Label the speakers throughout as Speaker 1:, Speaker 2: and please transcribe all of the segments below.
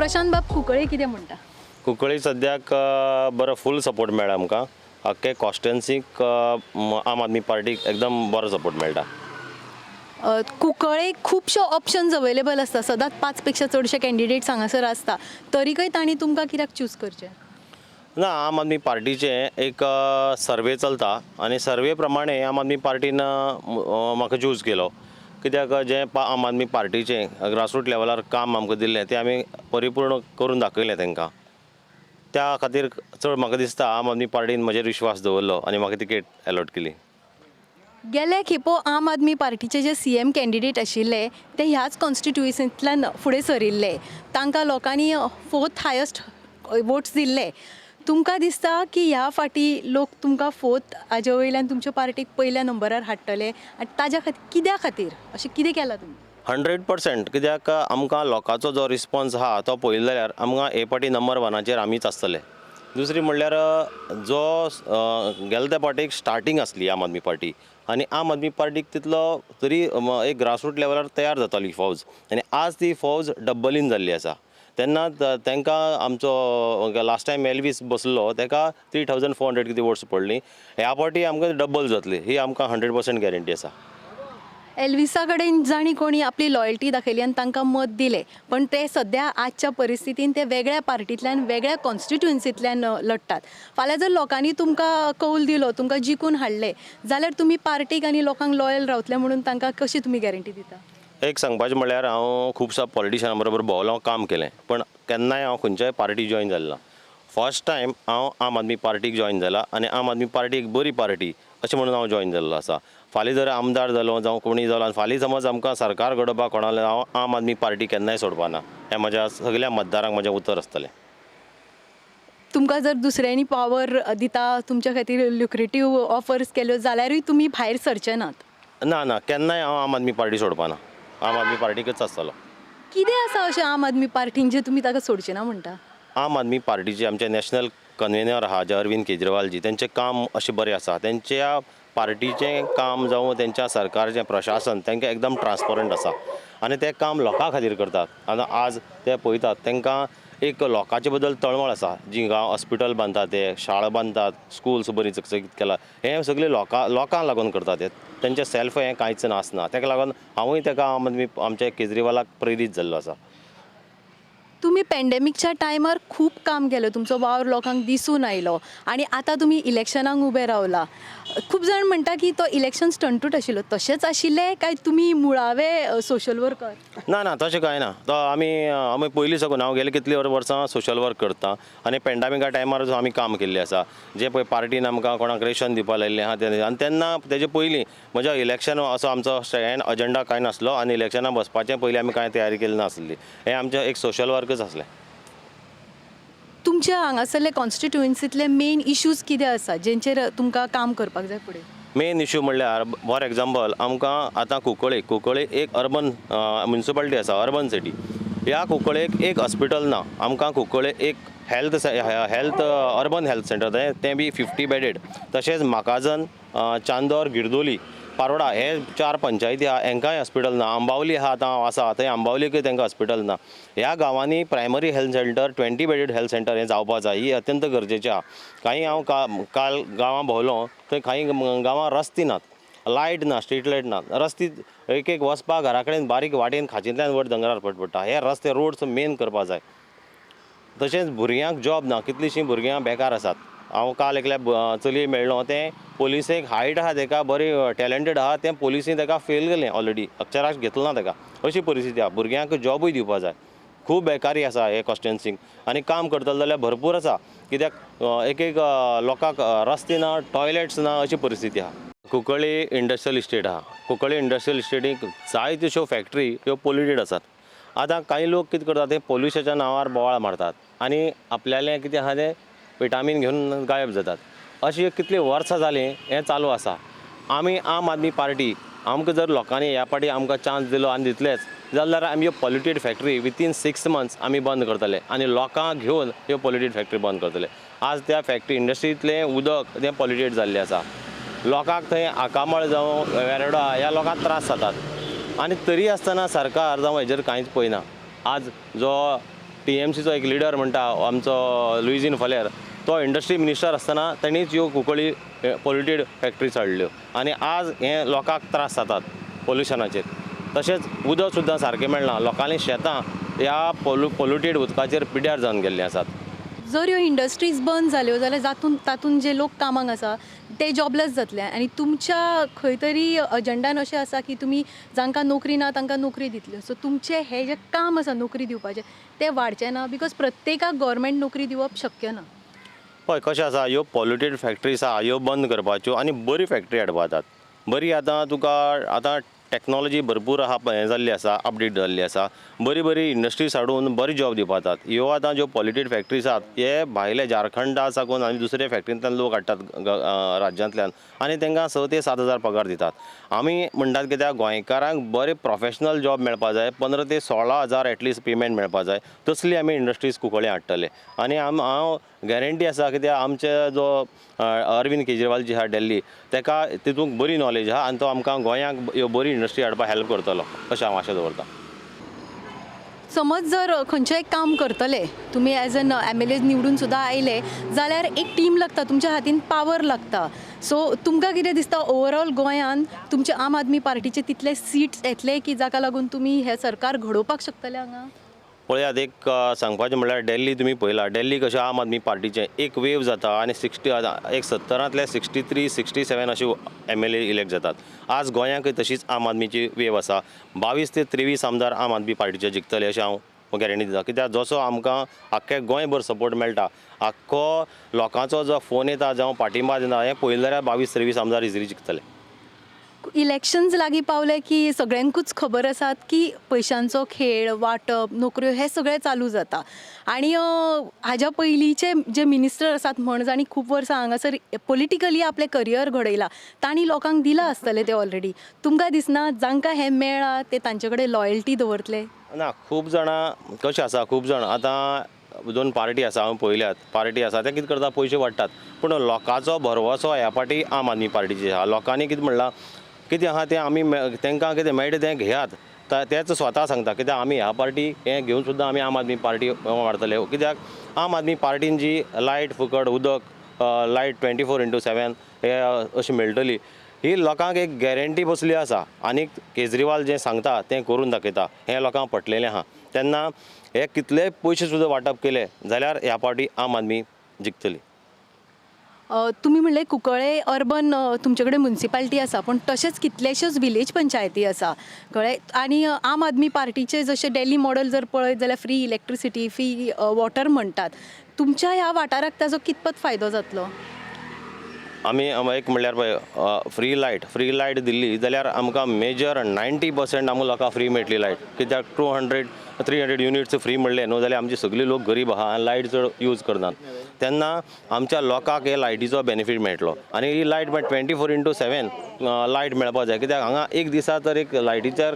Speaker 1: प्रशांत बाब, कुंकळे कितें म्हणटा?
Speaker 2: कुंकळी सद्याक बरो फूल सपोर्ट मेळ्ळा आमकां. आख्खे कॉन्स्टिट्युएन्सीक आम आदमी पार्टीक एकदम बरो सपोर्ट मेळटा.
Speaker 1: कुंकळे खुबशे ऑप्शन्स अवेलेबल आसता, सदांच 5 पेक्षा चडशे कॅन्डिडेट्स हांगासर आसता, तरीकय तांणी तुमकां कित्याक चूज करचें?
Speaker 2: ना, आम आदमी पार्टीचें एक सर्वे चलता आनी सर्वे प्रमाणे आम आदमी पार्टीन म्हाका चूज केलो, कित्याक जें आम आदमी पार्टीचें ग्रासरूट लेवलार काम आमकां दिल्लें तें आमी परिपूर्ण करून दाखयलें तांकां. त्या खातीर चड म्हाका दिसता आम आदमी पार्टीन म्हजेर विश्वास दवरलो आनी म्हाका तिकेट एलॉट केली.
Speaker 1: गेले खेपो आम आदमी पार्टीचे जे सीएम कॅन्डिडेट आशिल्ले ते ह्याच कॉन्स्टिट्युएन्सींतल्यान फुडें सरिल्ले, तांकां लोकांनी 4th highest votes दिल्ले. तुमकां दिसता की ह्या फाटी लोक तुमकां 4th हाजे वयल्यान तुमच्या पार्टीक पयल्या नंबरार हाडटले आनी ताज्या खातीर कित्या खातीर अशें कितें केलां तुमी?
Speaker 2: 100%, कित्याक आमकां लोकांचो जो रिस्पोन्स आहा तो पळयलो जाल्यार आमकां हे पाटी नंबर 1 आमीच आसतले. दुसरी म्हणल्यार जो गेले त्या पार्टीक स्टार्टींग आसली आम आदमी पार्टी आनी आम आदमी पार्टीक तितलो तरी एक ग्रासरूट लेवलार तयार जाताली फौज आनी आज ती फौज डब्बलीन जाल्ली आसा. तेन्ना तांकां आमचो लास्ट टायम एल्वीस बसलो ताका 3400 कितें वोट्स पडली, ह्या पाटी आमकां डब्बल जातली ही आमकां 100% गॅरंटी आसा.
Speaker 1: एल्विसा कडेन जांणी कोणी आपली लॉयल्टी दाखयली आनी तांकां मत दिलें, पण ते सद्या आजच्या परिस्थितीन ते वेगळ्या पार्टींतल्यान वेगळ्या कॉन्स्टिट्युएन्सींतल्यान लडटात. फाल्यां जर लोकांनी तुमकां कौल दिलो, तुमकां जिखून हाडले जाल्यार तुमी पार्टीक आनी लोकांक लॉयल रावतले म्हणून तांकां कशी तुमी गॅरंटी दिता?
Speaker 2: एक सांगपाचें म्हणल्यार हांव खुबश्या पॉलिटिशनां बरोबर भोंवलो, काम केलें, पण केन्नाय हांव खंयच्याय पार्टी जॉयन जालें ना. फर्स्ट टायम हांव आम आदमी पार्टीक जॉयन जाला आनी आम आदमी पार्टी एक बरी पार्टी अशें म्हणून हांव जॉयन जाल्लो आसा. फाल्यां जर आमदार जालो जावं कोणी जालो आनी फाल्यां समज आमकां सरकार घडोवपाक कोणाले, हांव आम आदमी पार्टी केन्नाय सोडपा ना, हें म्हज्या सगल्या मतदारांक म्हजें उतर आसतलें.
Speaker 1: तुमकां जर दुसऱ्यांनी पावर दिता, तुमच्या खातीर ल्युक्रेटीव ऑफर्स केल्यो जाल्यारूय तुमी भायर सरचे नात?
Speaker 2: ना ना, केन्नाय हांव आम आदमी पार्टी सोडपा ना, आम आदमी पार्टीकच आसतलो.
Speaker 1: कितें आसा अशें आम आदमी पार्टीन जें तुमी ताका सोडचे ना म्हणटा?
Speaker 2: आम आदमी पार्टीचे आमचे नॅशनल कन्वेनर आहा जे अरविंद केजरीवालजी, तेंचें काम अशें बरें आसा. तेंच्या पार्टीचें काम जावं तेंच्या सरकारचें प्रशासन तांकां एकदम ट्रान्सपरंट आसा आनी तें काम लोकां खातीर करतात. आनी आज ते पळयतात तांकां एक लोकांचे बद्दल तळमळ आसा, जी गांव हॉस्पिटल बांदतात, ते शाळा बांदतात, स्कुल्स बरी चकचकीत केला, हें सगळें लोकांक लागून करतात. ते तेंचें सेल्फ हें कांयच नासना, ताका लागून हांवूय ताका आम आदमी आमच्या केजरीवालाक प्रेरीत जाल्लो आसा.
Speaker 1: तुमी पॅन्डेमिकच्या टायमार खूब काम केलें, तुमचो वावर लोकांक दिसून आयलो आनी आतां तुमी इलेक्शनाक उबे रावला. खूब जाण म्हणटा की तो इलेक्शन स्टंटूट आशिल्लो, तशेंच आशिल्लें काय तुमी मुळावे सोशल वर्कर?
Speaker 2: ना ना, तशें कांय ना. तो आमी पयलीं साकून हांव गेले कितली वर्सां सोशल वर्क करता आनी पॅन्डेमिका टायमार आमी काम केल्लें आसा. जे पळय पार्टीन आमकां कोणाक रेशन दिवपा लायिल्लें आहा तें, आनी तेन्ना तेजे पयलीं म्हज्या इलेक्शन असो आमचो स्टँड अजेंडा कांय नासलो आनी इलेक्शनाक बसपाचें पयलीं आमी कांय तयारी केली नासली. हें आमचें एक सोशल वर्कच आसलें.
Speaker 1: तुमच्या हांगासरले कॉन्स्टिट्युएन्सींतले मेन इश्यूज कितें आसा जेंचेर तुमकां काम करपाक जाय फुडें?
Speaker 2: मेन इश्यू म्हणल्यार फॉर एग्जाम्पल आमकां आतां कुंकळे एक अर्बन म्युनिसिपालिटी आसा, अर्बन सिटी. ह्या कुंकळेक एक हॉस्पिटल ना. आमकां कुंकळे एक हेल्थ अर्बन हेल्थ सेंटर तें बी 50 बेडेड. तशेंच म्हाकाजन, चांदोर, गिरदोली, पारोडा हे 4 पंचायती आहा, हेंकांय हॉस्पिटल ना. आंबावली आहा, आतां हांव आसा थंय आंबावलीकय तांकां हॉस्पिटल ना. ह्या गांवांनी primary health centre, 20 bedded health centre हें जावपा जाय, ही अत्यंत गरजेचें आहा. कांय हांव काल गांवां भोंवलो थंय कांय गांवां रस्ते नात, लायट ना, स्ट्रीट लायट ना, रस्ते एक एक वचपाक घरा कडेन बारीक वाटेन खाचींतल्यान वयर दोंगरार पडटा. हे रस्ते रोड्स मेन करपा जाय. तशेंच भुरग्यांक जॉब ना, कितलींशीं भुरग्यां बेकार आसात. हांव काल एकल्या चलये मेळ्ळो, तें पोलिसेक हायट आहा, तेका बरी टॅलंटेड आहा, तें पोलिसीन तेका फेल केलें ऑलरेडी, अक्षराक घेतलो ना तेका. अशी परिस्थिती आहा. भुरग्यांक जॉबूय दिवपा जाय. खूब बेकारी आसा हे कॉन्स्टिट्युएन्सीक आनी काम करतले जाल्यार भरपूर आसा, कित्याक एक एक लोकांक रस्ते ना, टॉयलेट्स ना, अशी परिस्थिती आहा. कुंकळ्ळी इंडस्ट्रियल इस्टेट आहा. कुंकळ्ळी इंडस्ट्रियल इस्टेटीक जायत्यो फॅक्टरी ह्यो पोल्युटेड आसात. आतां कांय लोक कितें करतात, ते पोल्युशनाच्या नांवार बोवाळ मारतात आनी आपल्यालें कितें आहा तें विटामीन घेवन गायब जातात. अशी कितलीं वर्सां जालीं हें चालू आसा. आमी आम आदमी पार्टी आमकां जर लोकांनी ह्या पाटी आमकां चान्स दिलो आनी दितलेच जाल्यार आमी ह्यो पॉल्युटेड फॅक्टरी विथीन 6 मंथ्स आमी बंद करतले आनी लोकांक घेवन ह्यो पॉल्युटेड फॅक्टरी बंद करतले. आज त्या फॅक्टरी इंडस्ट्रींतलें उदक तें पॉल्युटेड जाल्लें आसा. लोकांक थंय आकामळ जावं वेरडा ह्या लोकांक त्रास जातात आनी तरी आसतना सरकार जावं हेजेर कांयच पळयना. आज जो टीएमसीचो एक लिडर म्हणटा आमचो लुईझीन फलेर, तो इंडस्ट्री मिनिस्टर आसतना तेणीच ह्यो कुंकळ्ळी पोल्युटेड फॅक्ट्रीज हाडल्यो आनी आज हे लोकांक त्रास जातात पोल्युशनाचेर. तशेंच उदक सुद्दां सारकें मेळना, लोकांली शेतां ह्या पोल्युटेड उदकाचेर पिड्ड्यार जावन गेल्लीं आसात.
Speaker 1: जर ह्यो इंडस्ट्रीज बंद जाल्यो जाल्यार जातून तातूंत जे लोक कामाक आसा ते जॉबलेस जातले आनी तुमच्या खंय तरी अजंडान अशें आसा की तुमी जांकां नोकरी ना तांकां नोकरी दितल्यो. सो तुमचें हें जें काम आसा नोकरी दिवपाचें तें वाडचें ना, because प्रत्येकाक गोवोरमेंट नोकरी दिवप शक्य ना.
Speaker 2: हय, कशें आसा, ह्यो पोल्युटेड फॅक्ट्रीज आहा ह्यो बंद करपाच्यो आनी बरी फॅक्ट्री हाडपा जातात. बरी आतां तुका आतां टॅक्नोलॉजी भरपूर आहा, हें जाल्ली आसा, अपडेट जाल्ली आसा. बरी बरी इंडस्ट्रीज हाडून बरी जॉब दिवपा जातात. ह्यो आतां ज्यो पोल्युटेड फॅक्ट्रीज आहात हे भायले झारखंडा साकून आनी दुसरे फॅक्ट्रींतल्यान लोक हाडटात राज्यांतल्यान आनी तांकां 6 ते 7 हजार पगार दितात. आमी म्हणटात कित्याक गोंयकारांक बरे प्रोफेशनल जॉब मेळपा जाय, 15 ते 16 हजार एटलिस्ट पेमेंट मेळपा जाय, तसली आमी इंडस्ट्रीज कुंकळ्ळे हाडटले. आनी हांव गॅरंटी आसा कित्याक आमचे जो अरविंद केजरीवाल जी आहा दिल्ली, ताका तितूंत बरी नॉलेज आहा आनी तो आमकां गोंयांक ह्यो बरी इंडस्ट्री हाडपाक हेल्प करतलो अशें हांव आशा दवरतां.
Speaker 1: समज जर खंयचेंय काम करतले तुमी एज एन एमएलए निवडून सुद्दां आयले जाल्यार एक टीम लागता, तुमच्या हातीन पावर लागता. सो तुमकां कितें दिसता ओवरऑल गोंयान तुमचे आम आदमी पार्टीचे तितले सिट्स येतले की जाका लागून तुमी हें सरकार घडोवपाक शकतले हांगा?
Speaker 2: पळयात, एक सांगपाचें म्हणल्यार दिल्ली तुमी पळयला, दिल्ली कशें आम आदमी पार्टीचें एक वेव जाता आनी 60 एक 70तांतले 63 67 अशे एमएलए इलेक्ट जातात. आज गोंयांकय तशीच आम आदमीची वेव आसा. 22 ते 23 आमदार आम आदमी पार्टीचे जिखतले अशें हांव गॅरंटी दिता. कित्याक जसो आमकां आख्खे गोंयभर सपोर्ट मेळटा, आख्खो लोकांचो जो फोन येता जावं पाठिंबा दिता, हें पळयलें जाल्यार 22 23 आमदार इजिली जिखतले.
Speaker 1: इलेक्शन्स लागीं पावले की सगळ्यांकूच खबर आसात की पयशांचो खेळ, वांटप, नोकऱ्यो हें सगळें चालू जाता. आनी हाज्या पयलींचे जे मिनिस्टर आसात म्हण जांणी खूब वर्सां हांगासर पॉलिटिकली आपलें करियर घडयलां तांणी लोकांक दिलां आसतलें तें ऑलरेडी. तुमकां दिसना जांकां हें मेळ्ळां ते तांचे कडेन लॉयल्टी दवरतले?
Speaker 2: ना, खूब जाणां कशें आसा, खूब जाणां आतां दोन पार्टी आसा हांवें पळयल्यात, पार्टी आसा ते कितें करता पयशे वाडटात, पूण लोकांचो भरवसो ह्या पाटी आम आदमी पार्टीचेर आहा. लोकांनी कितें म्हणलां, कितें आहा तें आमी तांकां कितें मेळटा तें घेयात, तेच स्वता सांगता कित्याक आमी ह्या पार्टी हें घेवन सुद्दां आमी आम आदमी पार्टी मारतले. कित्याक आम आदमी पार्टीन जी लायट फुकट, उदक, लायट 24x7 हे अशी मेळटली, ही लोकांक एक गॅरंटी बसली आसा. आनी केजरीवाल जें सांगता तें करून दाखयता, हें लोकांक पटलेलें आहा. तेन्ना हे कितलेय पयशे सुद्दां वांटप केले जाल्यार ह्या पावटी आम आदमी जिखतली.
Speaker 1: तुमी म्हणलें कुंकळ्ळे अर्बन तुमचे कडेन मुन्सिपाल्टी आसा, पूण तशेंच कितलेश्योच विलेज पंचायती आसा, कळ्ळें? आनी आम आदमी पार्टीचे जशें दिल्ली मॉडल जर पळयत जाल्यार फ्री इलेक्ट्रिसिटी, फ्री वॉटर म्हणटात, तुमच्या ह्या वाठाराक ताजो कितपत फायदो जातलो?
Speaker 2: आमी एक म्हणल्यार पळय फ्री लायट, फ्री लायट दिल्ली जाल्यार आमकां मेजर 90% आमकां लोकांक फ्री मेळटली लायट. कित्याक 200 300 युनिट्स फ्री म्हणलें न्हू जाल्यार आमचे सगळे लोक गरीब आहा आनी लायट चड यूज करनात, तेन्ना आमच्या लोकांक हे लायटीचो बेनिफीट मेळटलो. आनी ही लायट म्हळ्यार 24x7 light मेळपा जाय. कित्याक हांगा एक दिसा तर एक लायटीचेर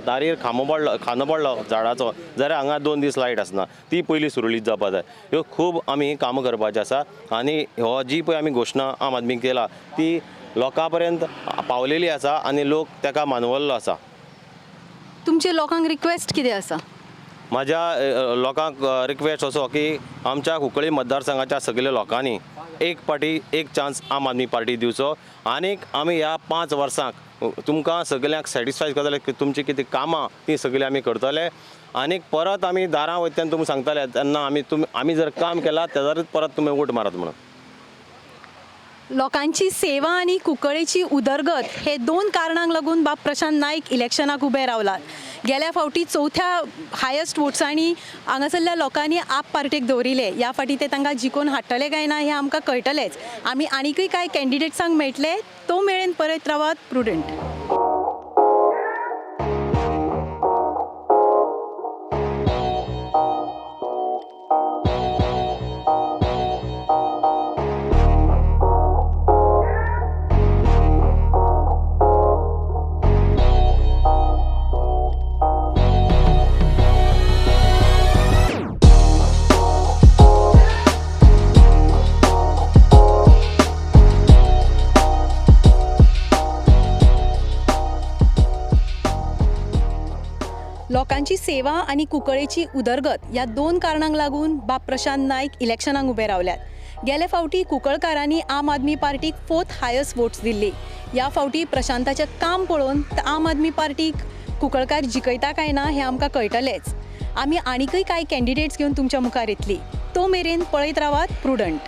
Speaker 2: तारीर खांबो पडलो, खांदो पडलो झाडाचो जाल्यार हांगा 2 दीस लायट आसना, ती पयलीं सुरळीत जावपा जाय. ह्यो खूब आमी कामां करपाचीं आसा आनी हो जी पळय आमी घोशणा आम आदमी केला ती लोकां पर्यंत पावलेली आसा आनी लोक ताका मानवल्लो आसा.
Speaker 1: तुमचे लोकांक रिक्वेस्ट कितें आसा?
Speaker 2: म्हाज्या लोकांक रिक्वेस्ट असो की आमच्या कुंकळ्ळी मतदारसंघाच्या सगल्या लोकांनी एक पाटी एक चान्स आम आदमी पार्टी दिवचो आनीक आमी ह्या 5 वर्सांक तुमकां सगल्यांक सॅटिस्फाय करतले की तुमची कितें कामां तीं सगळीं आमी करतले. आनीक परत आमी दारां वयता तेन्ना तुमी सांगतले तेन्ना आमी जर काम केलां तेजारूच परत तुमी वोट मारात म्हणून.
Speaker 1: लोकांची सेवा आनी कुंकळ्ळेची उदरगत हे 2 कारणांक लागून बाब प्रशांत नायक इलेक्शनाक उबे रावलात. गेल्या फावटी 4थ्या हायस्ट वोट्सांनी हांगासरल्या लोकांनी आप पार्टीक दवरिले, ह्या फावटी ते तांकां जिखोवन हाडटले काय ना हें आमकां कळटलेंच. आमी आनीकय कांय कॅन्डिडेट्सांक मेळटले, तो मेरेन परत रावात प्रुडंट. लोकांची सेवा आनी कुंकळेची उदरगत ह्या दोन कारणांक लागून बाब प्रशांत नायक इलेक्शनाक उबे रावल्यात. गेले फावटी कुंकळकारांनी आम आदमी पार्टीक फोर्थ हायस्ट वोट्स दिल्ली. ह्या फावटी प्रशांताचें काम पळोवन आम आदमी पार्टीक कुंकळकार जिखयता काय ना हें आमकां कळटलेंच. आमी आनीकय कांय कॅन्डिडेट्स घेवन तुमच्या मुखार येतली. तो मेरेन पळयत रावात प्रुडंट.